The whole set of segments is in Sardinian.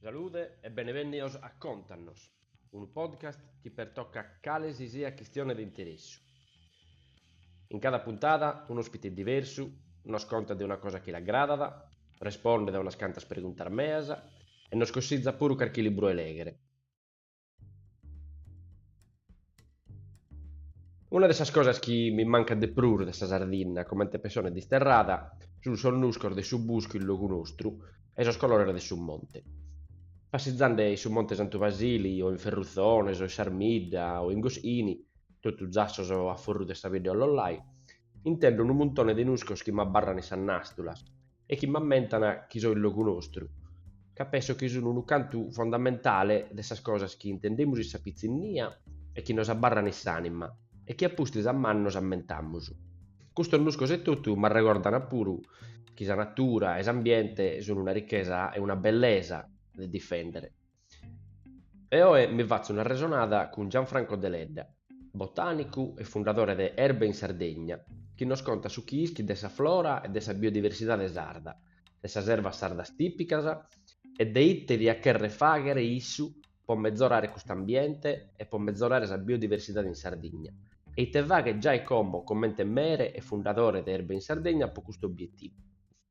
Salude e benevènnidos a Contanos, unu podcast chi pertocat cale si siat chistione de interessu. In cada puntada un'òspite diversu nos contat de una cosa chi l'agradat, respondet a unas cantas preguntas meas e nos cossizat puru carchi libru 'e lèghere. Una de sas cosas chi mi mancat de prus de sa Sardinna comente pessone disterrada sunt sos nuscos de su buscu in logu nostru e sos colores de su monte. Passizande in su Monte Santu Basili o in Ferrutzones o in S'Armidda o in Gos'ini, totu giassos a forru de sa bidda 'e Ollollai, intendo unu muntone de nuscos chi m'abarran in sas nàstulas e chi m'ammentan chi so in logu nostru, ca pesso chi sun unu cantu fondamentale de sas cosas chi intendemus in sa pitzinnia e chi nos abarran in s'ànima e chi a pustis a mannos ammentamus. Custos nuscos etotu m'arregordan puru chi sa natura e s'ambiente sun una richesa e una bellesa de difèndere. E oe mi fatzo un'arresonada cun Gianfranco Deledda, botànicu e fundadore de Erbe in Sardegna, chi nos contat su chi ischit de sa flora e de sa biodiversidade sarda, de sas ervas sardas tìpicas e de ite diat chèrrere fàghere issu pro mezorare cust'ambiente e pro mezorare sa biodiversidade in Sardigna e ite faghet giai como comente mere e fundadore de Erbe in Sardegna pro custu obietivu.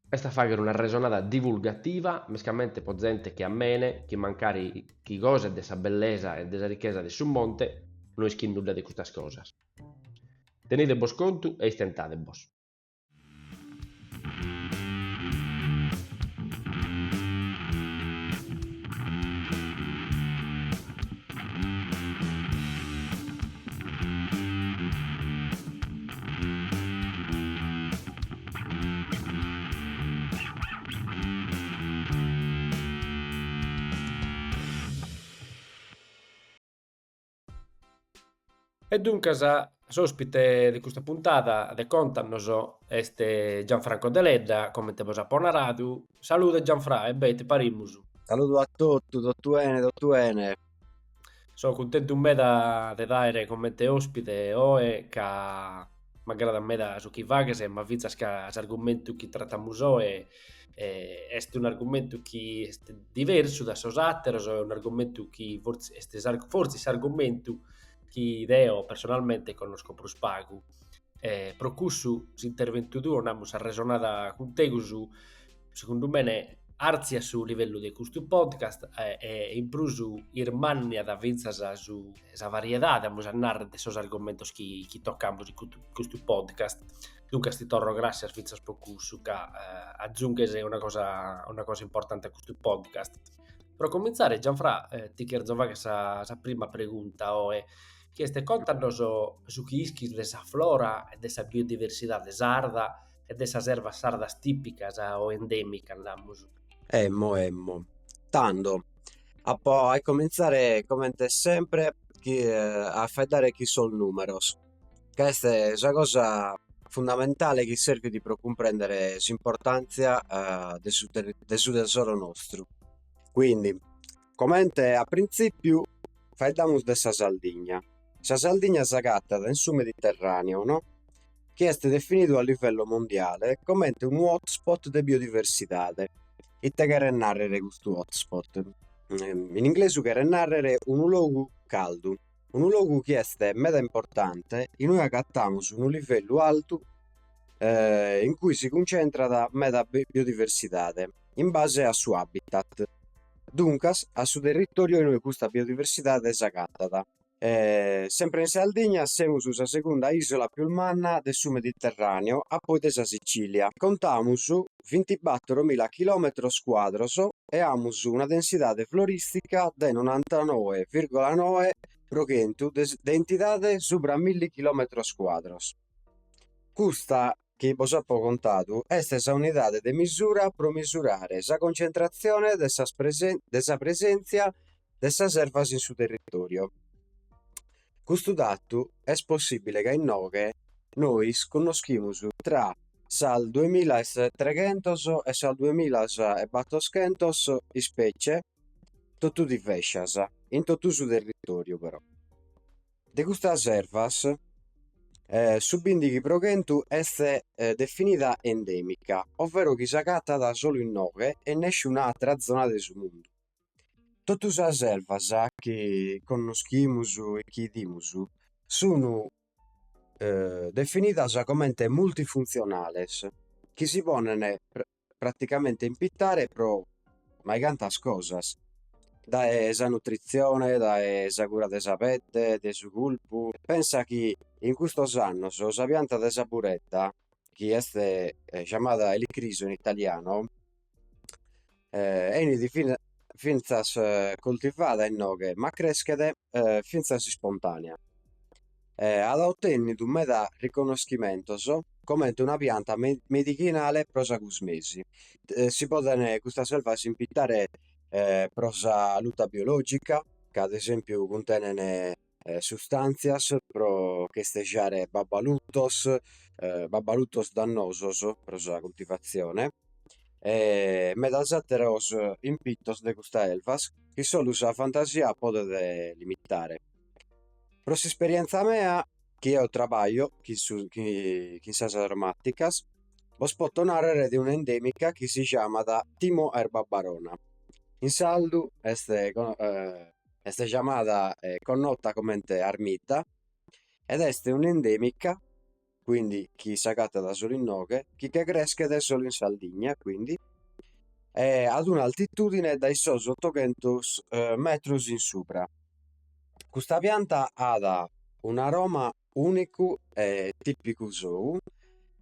Est a fàghere un'arresonada divulgativa, mescamente pro zente che a mene, chi mancari chi goset de sa bellesa e de sa richesa de su monte, no ischit nudda de custas cosas. Tenide-bos contu e istentade-bos. E duncas s'òspite de custa puntada de Contanos est Gianfranco Deledda, comente bos apo naradu. Salude Gianfrà, e beh, ite parimus? Saludu a totu, totu 'ene, totu 'ene. So cuntentu meda de t'àere comente òspite oe ca m'agradat meda su chi faghes ma fintzas ca s'argumentu chi tratamus oe est un'argumentu chi est diversu da sos àteros, est un'argumentu chi fortzis est fortzis s'argumentu chi deo personalmente connosco prus pagu. E pro cussu s'interventu tuo, namus s'arresonada cun tegus, segundu mene àrtziat su livellu de custu podcast e in prus irmànniat fintzas su sa variedade, amus a narrer, de sos argumentos chi chi tocamus in custu podcast. Duncas ti torro gràssias fintzas pro cussu ca agiunghes una cosa una cosa importante a custu podcast. Pro comintzare Gianfrà ti cherzo fagher sa sa prima pregunta oe, chi est contanos su chi ischis de sa flora e de sa biodiversidade sarda e de sas ervas sardas tìpicas o endèmicas, namus. Emmo, emmo. Tando, apo a comintzare comente sempre chi a faeddare chin sos numeros, ca est sa cosa fundamentale chi servit pro cumprendere s'importantzia de su de su tesoro nostru. Quindi, comente a printzipiu faeddamus de sa Sardigna. Sa Sardigna s'agatat in su Mediterraneu, no? Chi est definidu a livellu mondiale comente unu hotspot de biodiversidade. Ite cheret nàrrere custu hotspot? In inglesu cheret nàrrere unu logu caldu, unu logu chi est meda importante in ue agatamus unu livellu altu in cui si cuncentrat meda biodiversidade in base a su habitat, duncas a su territòriu in ue custa biodiversidade s'agatat. Sempre in Sardigna semus sa segunda ìsola pius manna de su Mediterràneu a poi de sa Sicìlia. Contamus bintibatoro mila chilòmetros cuadros e amus una densidade florìstica de nonantanoe vìrgola noe pro chentu de entidade subra milli chilòmetros cuadros. Custa chi bos apo contadu est sa unidade de misura pro misurare sa concentratzione de sas de sa presèntzia de sas ervas in su territòriu. Custu datu est possìbile ca inoghe nois connoschimus tra sas duemila e treghentos e sas duemila e battoschentos ispècie totu divescias in totu su territòriu però. De custas ervas su bindighi pro chentu est definida endèmica, ovvero chi s'agatat solu inoghe e in nesciuna àtera zona de su mundu. Totu sas ervas chi connoschimus e chi 'idimus sun definidas comente multifuntzionales, chi si poden praticamente impitare pro maicantas cosas, dae sa nutritzione, dae sa cura de sa pedde, de su corpu. Pensa chi in custos annos sa pianta de sa buredda, chi est giamada elicriso in italiano, 'enit fintzas coltivada inoghe, ma creschet fintzas ispontanea. At otènnidu meda riconnoschimentos comente una pianta medighinale pro sa cosmesi. Si podent custas ervas impitare pro sa luta biològica, ca ad esèmpiu cuntenent sustàntzias pro che istejare babbalutos, babbalutos dannosos pro sa coltivatzione e medas àteros impitos de custas ervas chi solu sa fantasia podet limitare. Pro s'isperièntzia mea, chi eo trabaglio chin su chin sas aromàticas, bos poto nàrrere de un'endèmica chi si giamat Timo erba barona. In sardu est est giamada e connota comente armidda ed est un'endèmica, quindi chi s'agatat solu inoghe, chi che creschet solu in Sardigna, quindi, e at un'altitudine dae sos otoghentos metros in subra. Custa pianta at un'aroma ùnicu e tìpicu sou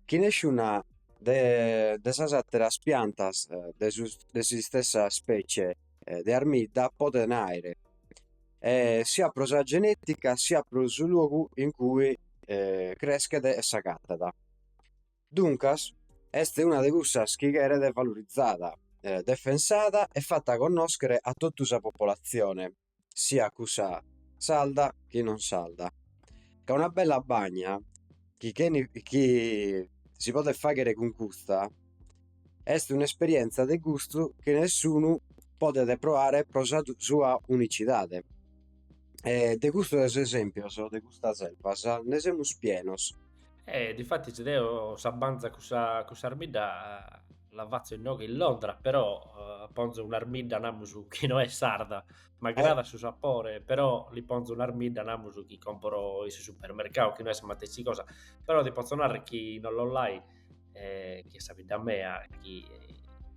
chi nesciuna de de sas àteras piantas de su de s'istessa specie de armidda poden àere, siat pro sa genètica siat pro su logu in cui creschet e s'agatat. Duncas est una de cussas chi cheret valorizada, defensada e fata connòschere a totu sa popolatzione, siat cussa sarda chi non sarda. Ca una bella bagna chi chi si podet fàghere cun custa est un'esperièntzia de gustu chi nessunu podet proare pro sa sua unicidade. E de custos esèmpios, de custas ervas, nde semus pienos. E difatis deo sa banza cun sa cun s'armidda la fatzo inoghe in Londra, però ponzo un'armidda namus chi no est sarda, m'agradat su sapore, però li ponzo un'armidda namus chi comporo in su supermercadu, chi no est sa matessi cosa, però ti potzo narrer chi in Ollolai chi est sa bidda mea, chi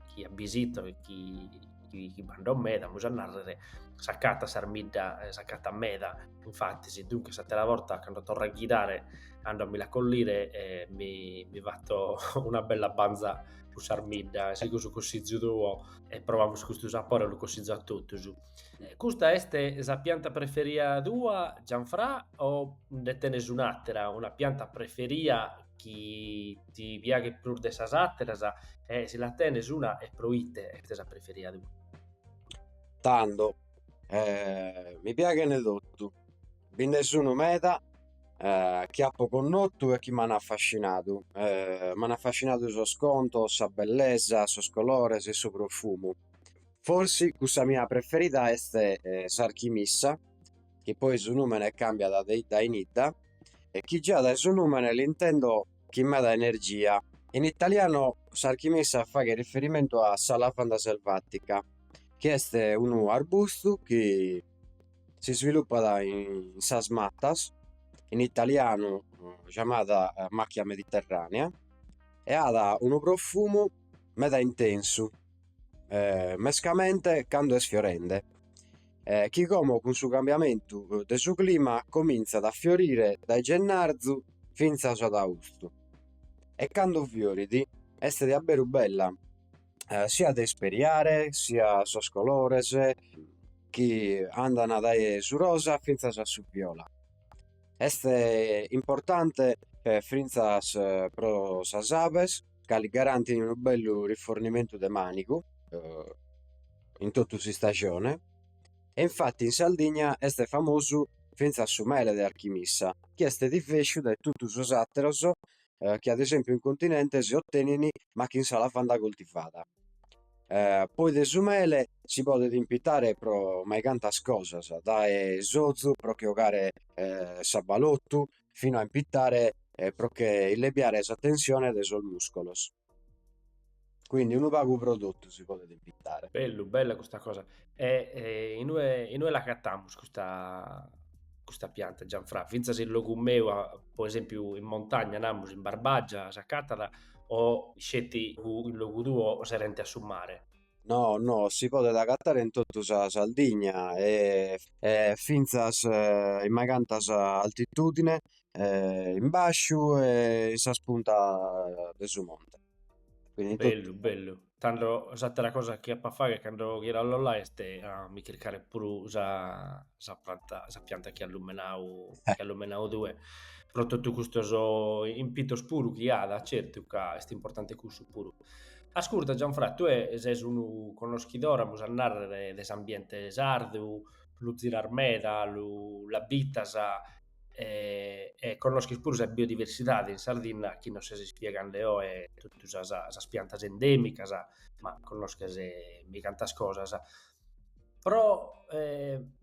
chi abbisito e chi chi b'ando meda, amus a narrer, s'acatat s'armidda, s'acatat meda, infatis, duncas s'atera borta cando torro a ghirare ando a mi la collire e mi mi fatto una bella banza cun s'armidda, sigo su cussizu tuo e provamus custu sapore, lu cussizo a totus. Custa est sa pianta preferia tua, Gianfrà, o nde tenes un'atera, una pianta preferia chi ti piaghet prus de sas àteras e si la tenes una e pro ite est sa preferia tua? Tando, mi piaghene totu, bi nde sun meda chi apo connotu e chi m'an affascinadu, m'an affascinadu sos contos, sa bellesa, sos colores e su profumu. Forsi cussa mia preferida est s'archimissa, chi poi su numene cambiat de 'idda in 'idda, e chi già dae su numene l'intendo chin meda energia. In italiano s'archimissa faghet riferimentu a sa lavanda selvatica, chi est unu arbustu chi si sviluppat in sas matas, in italianu giamada macchia mediterranea, e at unu profumu meda intensu, mescamente cando est fiorende, chi como cun su cambiamentu de su clima comintzat a fiorire dae gennarzu fintzas ad austu, e cando fiorit est de aberu bella, siat de isperiare, sia sos colores chi andan dae su rosa fintzas a su viola. Est importante fintzas pro sas abes ca li garantin unu bellu rifornimentu de manigu in totu s'istajone e infati in Sardigna est famosu fintzas su mele de archimissa chi est divesciu dae totu sos ateros chi ad esempiu in continente si otenin ma chin sa lavanda coltivada. Poi de su mele si podet impitare pro maicantas cosas, dae s'ozu pro che 'ogare s'abbalotu finu a impitare pro che illebiare sa tensione de sos muscolos. Quindi unu pagu pro totu si podet impitare. Bellu, bella custa cosa. E inue inue l'agatamus custa custa pianta Gianfra? Fintzas in logu meu, po esempiu in montagna, namus, in Barbagia s'agatat o sceti in logu tuo serente a su mare? No, no, si podet agatare in totu sa Sardigna e fintzas in maicantas altitudine, in basciu e in sas puntas de su monte. Bellu, bellu. Tando s'àtera cosa chi apo a fàghere cando ghiro a Ollolai est a mi chircare puru sa sa pranta sa pianta chi as lumenadu chi as lumenadu tue pro totu custos impitos puru chi at, certu ca est importante cussu puru. Ascurta Gianfra, tue ses unu connoschidore, amus a nàrrere, de s'ambiente sardu, lu ziras meda, lu l'abitas e e connosches puru sa biodiversidade in Sardinna chi nos ses ispiegande oe totu sas sas piantas endemicas, ma connosches micantas cosas. Pro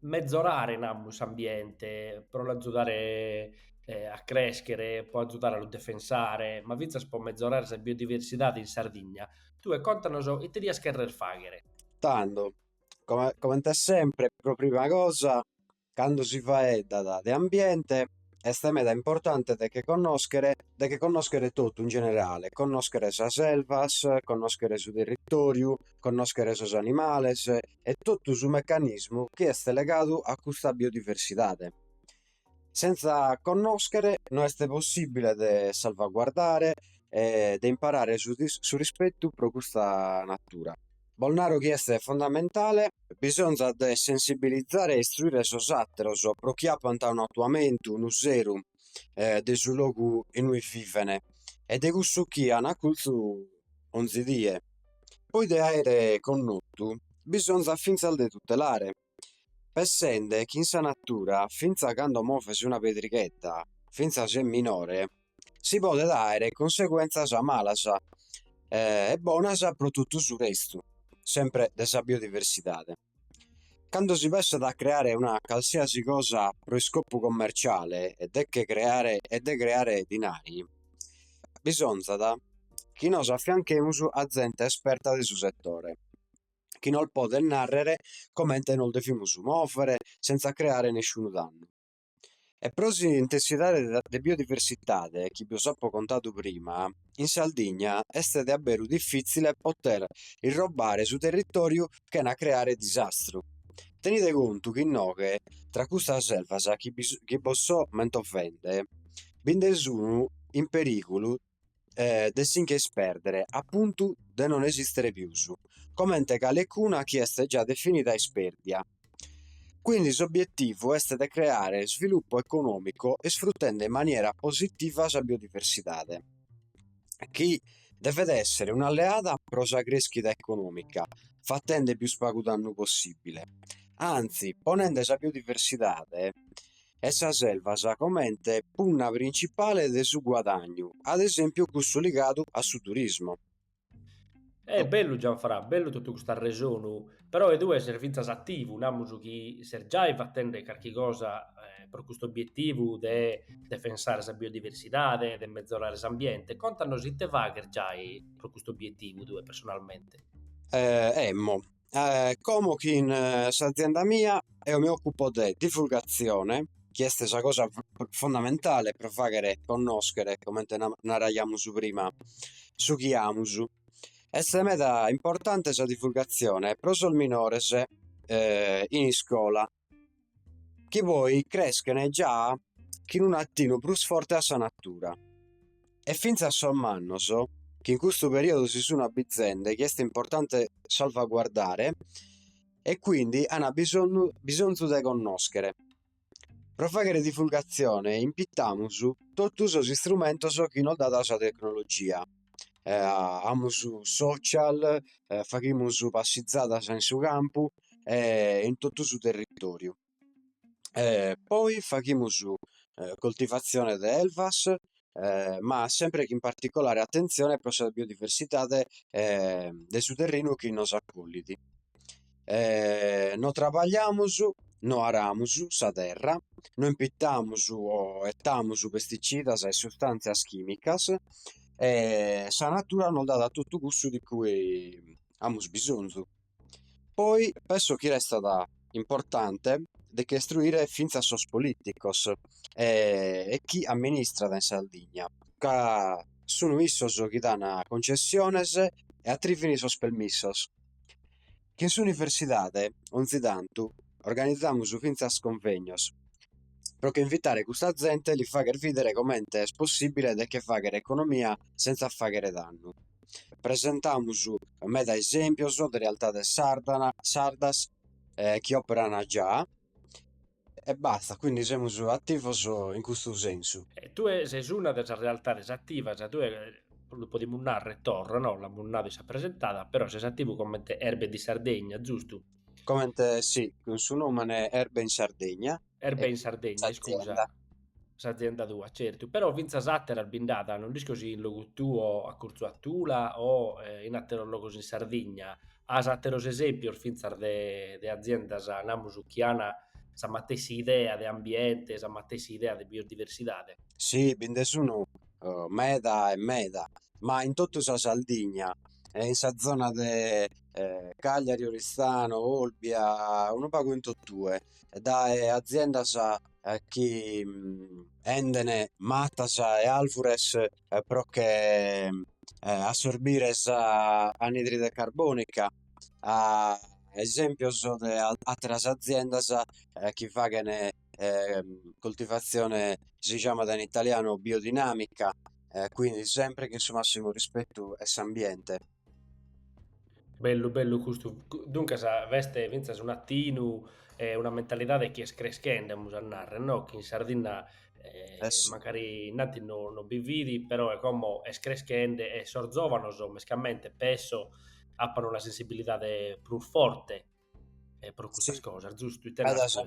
mezorare, namus, s'ambiente, pro l'azudare a crèschere, pro azudare a lu defensare, ma fintzas pro mezorare sa biodiversidade in Sardigna, tue contanos ite dias cherrer fàghere. Tando, comente sempre, pro prima cosa Cando si faeddat de ambiente est meda importante de che connòschere de che connòschere totu in generale, connòschere sas ervas, connòschere su territòriu, connòschere sos animales e totu su mecanismu chi est legadu a custa biodiversidade. Senza connòschere no est possìbile de salvaguardare e de imparare su su rispetu pro custa natura. Bos naro chi est fondamentale, bisonzat de sensibilizare e istruire sos àteros pro chi apant un'atuamentu, unu seru de su logu inue viven e de cussu chi an aculzu onzi die. Poi de àere connotu, bisonzat fintzas de tutelare, pessende chi in sa natura, fintzas cando moves una pedrighedda, fintzas si est minore, si podet àere conseguèntzias malas e bonas pro totu su restu, sempre de sa biodiversidade. Cando si pessat a creare una calsiasi cosa pro iscopu commerciale e de che creare e de creare dinari, bisonzat chi nos afianchemus a zente esperta de su setore, chi nos podet nàrrere comente nos devimus mòvere senza creare nesciunu dannu. E pro s'intensidade de biodiversitade chi bos apo contadu prima, in Sardigna est de a beru difìtzile poter irrobare su territòriu chena creare disastru. Tenide contu chi inoghe, tra custas ervas chi bos so mentovende, bi nde sun in perìgulu de si nche ispèrdere a puntu de non esìstere pius, comente calecuna chi est già definida ispèrdia. Quindi s'obietivu est de creare sviluppo econòmico isfrutende in maniera positiva sa biodiversidade, chi devet èssere un'alleada pro sa crèschida econòmica, fatende pius pagu dannu possìbile, anzi ponende sa biodiversidade e sas ervas comente punna printzipale de su guadagnu, ad esèmpiu cussu ligadu a su turismu. Eh bellu Gianfra, bellu totu custu arresonu, però e tue ses fintzas ativu, namus chi ses giai fatende carchi cosa pro custu obietivu de defensare sa biodiversidade, de mezorare s'ambiente, contanos ite faghes giai pro custu obietivu tue personalmente. Emmo, Como chin s'azienda mia eo mi occupo de divulgatzione, chi est sa cosa fondamentale pro faghere connoschere, comente naraiamus prima, su chi amus. Est meda importante sa divulgatzione pro sos minores in iscola, chi poi creschen già chin un'atinu prus forte a sa natura. E fintzas sos mannos, chi in custu periodu si sun abizende chi est importante salvaguardare e quindi an bisonnu bisonzu de connoschere. Pro faghere divulgatzione impitamus totu sos istrumentos chi nos dat sa tecnologia, amus social, faghimus passizadas in su campu e in totu su territoriu. Poi faghimus coltivatzione de ervas, ma sempre chin particolare atentzione pro sa biodiversidade de su terrinu chi nos acollit. No trabagliamus, no aramus sa terra, no impitamus o 'etamus pesticidas e sustantzias chimicas. E sa natura nos dat totu cussu di cui amus bisonzu. Poi penso chi restat importante de che istruire fintzas sos politicos e chi amministrat in Sardigna, ca sun issos chi dan concessiones e atrivin sos permissos. Chin s'universidade onzi tantu organizamus fintzas convegnos pro che invitare custa zente e li fagher bìdere comente est possìbile de che fàghere economia sentza fàghere dannu. Presentamus meda esèmpios de realtades sardas chi òperan già e basta, quindi semus ativos in custu sensu. Tue ses una de sas realtades ativas, tue lu podimus narrer torra, no, l'amus nadu in sa presentada, però ses ativu comente Erbe di Sardegna, giustu? Comente si, cun su nùmene Erbe in Sardegna. Erbe in Sardegna, iscusa. S'azienda tua, certu, però fintzas àteras bi nd'at, non nd'isco si in logu tuo a curtzu a Tula o in àteros logos in Sardigna, as àteros esèmpios fintzas de de aziendas, namus, chi an sa matessi idea de ambiente, sa matessi idea de biodiversidade? Si, bi nde sun meda e meda, ma in totu sa Sardigna e in sa zona de Cagliari, Oristano, Olbia, unu pagu in totue, dae aziendas chi 'enden matas e alvures pro che assorbire sa anidride carbonica, a esempios de atteras aziendas chi faghen coltivatzione, si giamat in italianu biodinamica, quindi sempre chin su massimu rispettu 'e s'ambiente. Bellu bellu custu, duncas b'est fintzas un'atinu e una mentalidade chi est creschende, amus a narrer, no, chi in Sardinna mancari innanti no no bi fit, però como est creschende e sos zovanos mescamente pesso apan una sensibilidade prus forte pro custas cosas, giustu? Ite nas?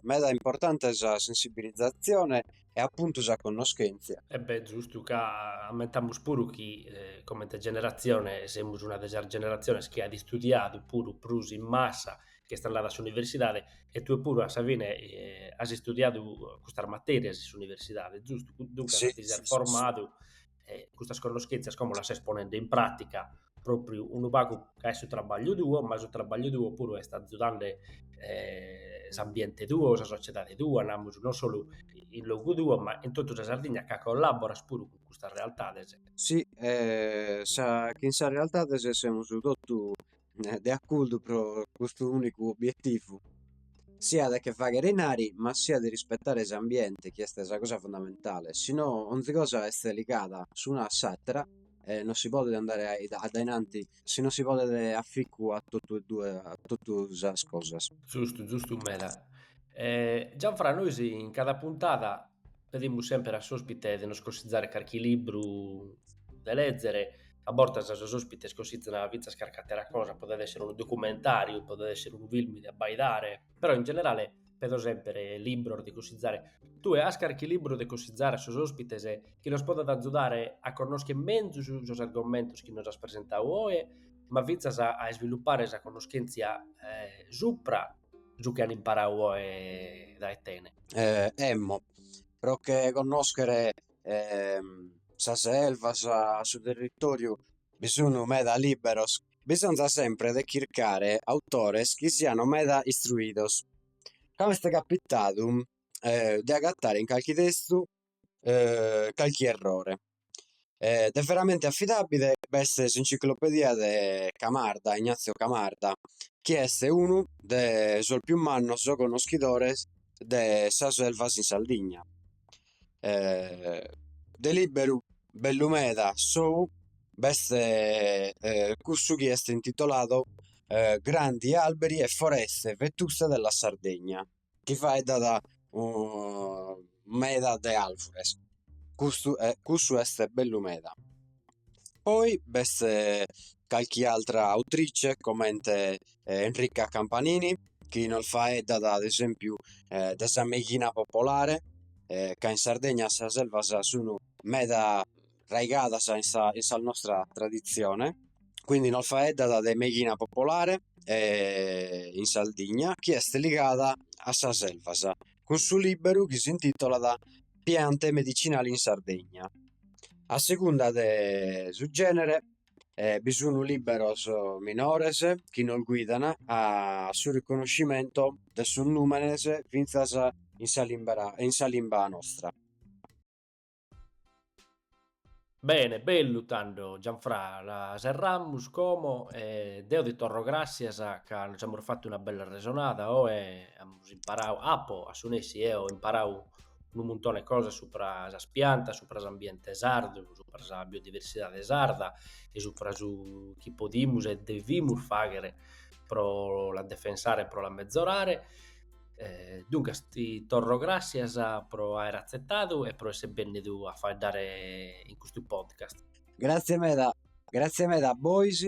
Meda importante sa sensibilizatzione e apuntu sa connoschèntzia. E beh, giustu, ca ammentamus puru chi comente generatzione semus una de sas generatziones chi at istudiadu puru prus in massa, chi est andada a s'universidade e tue puru a sa fine as istudiadu custas materias in s'universidade, giustu? Duncas ti ses formadu e custas connoschèntzias como las ses ponende in pràtica propriu unu pagu ca est su trabagliu tuo, ma su trabagliu tuo puru est azudande s'ambiente tuo, sa sociedade tua, namus, non solu in logu tuo, ma in totu sa Sardigna ca collaboras puru cun custas realtades. Si, sa chin sas realtades semus totu de acordu pro custu unicu obietivu, siat de che faghere 'inari, ma siat de rispettare s'ambiente chi est sa cosa fundamentale, si no onzi cosa est ligada s'una a s'attera e non si podet andare a dainanti si non si ponet aficu a totu e due a totu sas cosas. Giustu, giustu meda. Gianfra, nois in cada puntada pedimus semper a s'ospite de nos cossizare carchi libru de lezere, a bortas sos ospites cossizan fintzas carchi atera cosa, podet esser unu documentariu, podet esser unu film de abbaidare, però in generale pedo semper libros de cossizare. Tue as carchi libru de cossizare a sos ospites chi los podat azudare a connoscher menzus sos argomentos chi nos as presentadu oe, ma fintzas a isvilupare sa connoschentzia supra su chi an imparadu oe dae tene? Emmo, pro che connoschere sas elvas, su territoriu, bi sun meda liberos Bisonzat sempre de chircare autores chi sian meda istruidos, ca m'est capitadu de agatare in calchi testu calchi errore. De veramente affidabile b'est s'enciclopedia de Camarda, Ignazio Camarda, chi est unu de sos pius mannos connoschidores de sas elvas in Sardigna. De liberu bellu meda sou b'est cussu chi est intitoladu Grandi alberi e foreste vetuste della Sardegna, chi faeddat meda de alvures, custu cussu est bellu meda. Poi b'est calchi altra autrice comente Enrica Campanini chi nos faeddat ad esempiu de sa meighina popolare, ca in Sardegna sas elvas sun meda raigadas in sa in sa nostra traditzione, quindi nos faeddat de meighina popolare in Sardigna chi est ligada a sas elvas, cun su liberu chi s'intitolat Piante medicinali in Sardegna. A segunda de su gènere bi sun liberos minores chi nos guidan a su riconnoschimentu de sos nùmenes fintzas in sa in sa limba nostra. Bene, bellu tando Gianfra, la serramus como e deo ti torro gràssias ca nos amus fatu una bella arresonada, oe amus imparau, apo a su nessi eo imparau unu muntone 'e cosas supra sas piantas, supra s'ambiente sardu, supra sa biodiversidade sarda e supra su chi podimus e devimus fàghere pro la defensare e pro la mezorare. Duncas ti torro gràssias pro àere atzetadu e pro èssere bènnidu a faeddare in custu podcast. Gràtzie meda, gràtzie meda a bois,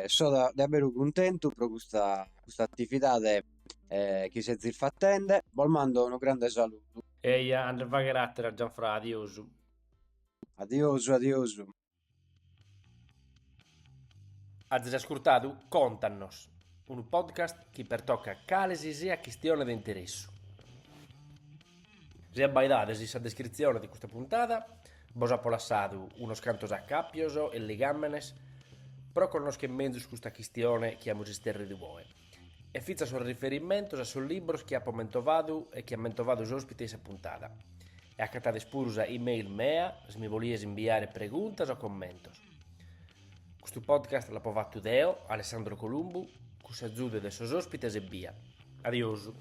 so de aberu cuntentu pro custa custa atividade chi sezis fatende, bos mando unu grande saludu. Eja, a nde fagher àteras Gianfra, adiosu. Adiosu, adiosu. Azis ascurtadu Conta-nos, unu podcast chi pertocat cale si siat chistione de interessu. Si abbaidades in sa descritzione de custa puntada, bos apo lassadu unos cantos acàpios e ligàmenes pro connòschere menzus custa chistione chi amus istèrridu oe, e fintzas sos riferimentos a sos libros chi apo mentovadu e chi at mentovadu s'òspite in sa puntada. E acatades puru sa email mea si mi bolies imbiare preguntas o commentos. Custu podcast l'apo fatu deo, Alessandro Columbu, cun s'azudu de sos òspites ebbia. Adiosu.